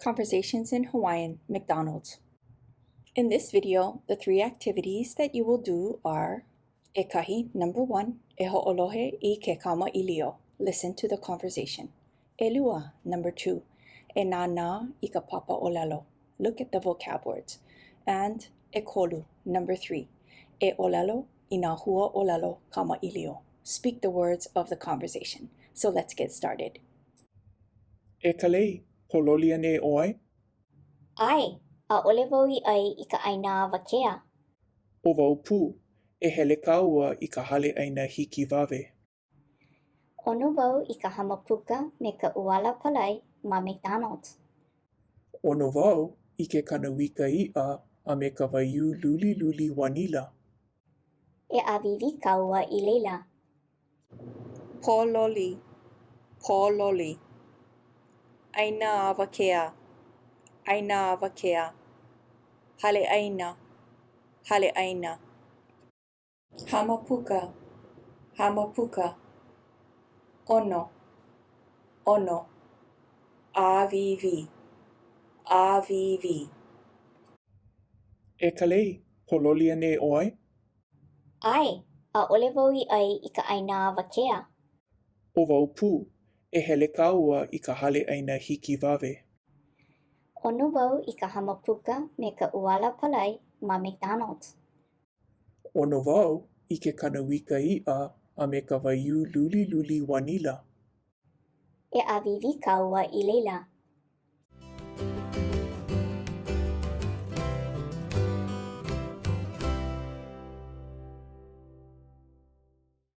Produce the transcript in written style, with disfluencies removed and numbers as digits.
Conversations in Hawaiian, McDonald's. In this video, the three activities that you will do are ʻEkahi, number one, e hoʻolohe i ke kamaʻilio. Listen to the conversation. ʻElua, number two, e nānā i ka papa ʻōlelo. Look at the vocab words. And ʻekolu, number three, e ʻōlelo i nā hua ʻōlelo kamaʻilio. Speak the words of the conversation. So let's get started. E Kalei, pōloli anei ʻoe? ʻAe, ʻaʻole wau i ʻai i ka ʻaina awakea. ʻO wau pū. E hele kāua i ka hale ʻaina hikiwawe. ʻOno wau i ka hamapuka me ka ʻuala palai ma McDonaldʻs. ʻOno wau i ke kanawika iʻa a me ka waiū luliluli wanila. E ʻāwīwī kāua i laila. Pōloli, pōloli. ʻAina awakea, ʻaina awakea. Hale ʻaina, hale ʻaina. Hamapuka, hamapuka. ʻOno, ʻono. ʻĀwīwī, ʻāwīwī. E Kalei, pōloli anei ʻoe? ʻAe, ʻaʻole wau i ʻai i ka ʻaina awakea. ʻO wau pū. E hele kāua i ka hale ʻaina hikiwawe. ʻOno wau i ka hamapuka me ka ʻuala palai ma McDonaldʻs. ʻOno wau i ke kanawika iʻa a me ka waiū luliluli wanila. E ʻāwīwī kāua i laila.